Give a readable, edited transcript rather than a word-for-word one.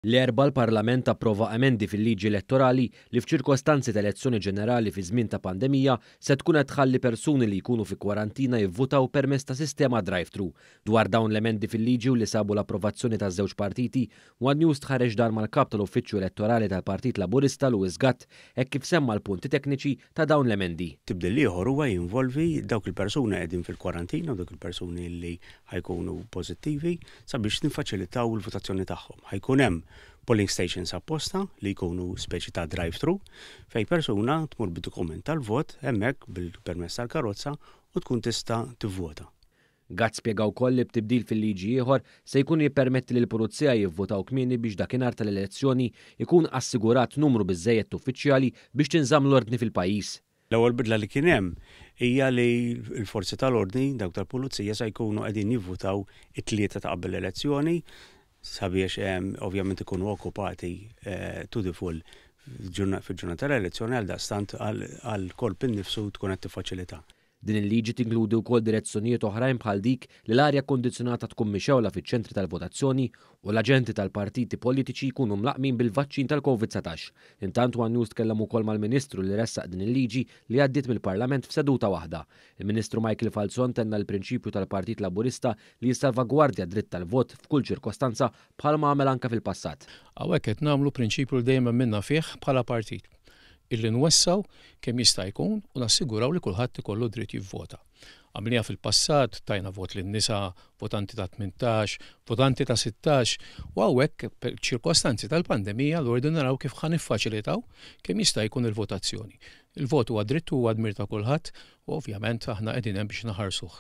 L-Erbgħa l-Parlament approva emendi fil-liġi elettorali li f'ċirkostanzi ta' elezzjoni ġenerali fi żmien ta' pandemija se tkun qed tħalli persuni li jkunu fi kwarantina jivvutaw permezz ta' sistema drive-thru. Dwar dawn l-emendi fil-liġi u li sabu l-approvazzjoni taż-żewġ partiti, one News tħarreġ dan mal-Kap tal-Uffiċċju Elettorali tal-Partit Laburista Louis Gatt hekk kif semma l-punti tekniċi ta' dawn l-emendi. Tibdil ieħor huwa jinvolvi dawk il-persuni qegħdin fil-kwarantina u dawk il-persuni li ħa jkunu pożittivi sabiex niffaċilitaw il-votazzjoni tagħhom. Ħa jkun hemm polling stations apposta li jkunu speċi ta' drive-thru fejn persuna tmur bid-dokument tal-vot hemmhekk bil-permess tal-karozza u tkun tista' tivvota. Gatt spjega wkoll li b'tibdil fil-liġi ieħor se jkun jippermetti li l-pulizija jivvotaw kmieni biex dakinhar tal-elezzjoni jkun assigurat numru biżejjed uffiċjali biex tinżamm l-ordni fil-pajjiż. L-ewwel bidla li kien hemm hija li l-forzi tal-ordni, dawk tal-pulizija, se jkunu qegħdin jivvutaw it-Tlieta ta' qabel l-elezzjoni sabiex ovvjament ikunu okkupati to the full fil-ġurnata tal-elezzjoni, għal daqstant għal-korp innifsu tkun qed tiffaċilità. Din il-liġi tinkludi wkoll direzzjonijiet oħrajn bħal dik li l-arja kondizzjonata tkun mixgħula fiċ-ċentri tal-votazzjoni u l-aġenti tal-partiti politiċi jkunu mlaqqmin bil-vaċċin tal-COVID-19. Intant One News tkellem ukoll mal-Ministru li ressaq din il-liġi li għaddiet mill-Parlament f'seduta waħda. Il-Ministru Michael Falzon tenna l-prinċipju tal-Partit Laburista li jissalvagwardja dritt tal-vot f'kull ċirkostanza bħalma għamel anke fil-passat. Hawnhekk qed nagħmlu prinċipju li dejjem minna fih bħala partit, illi nwessgħu kemm jista' jkun u nassiguraw li kulħadd ikollu dritt jivvota. Għamilnieha fil-passat, tajna vot lin-nisa, votanti ta' 18, votanti ta' 16, u hawnhekk ċirkostanzi tal-pandemija l-ordu naraw kif ħa niffaċilitaw kemm jista' jkun il-votazzjoni. Il-vot huwa dritt, huwa dmir ta' kulħadd u ovvjament aħna qegħdin hemm biex naħarsuh.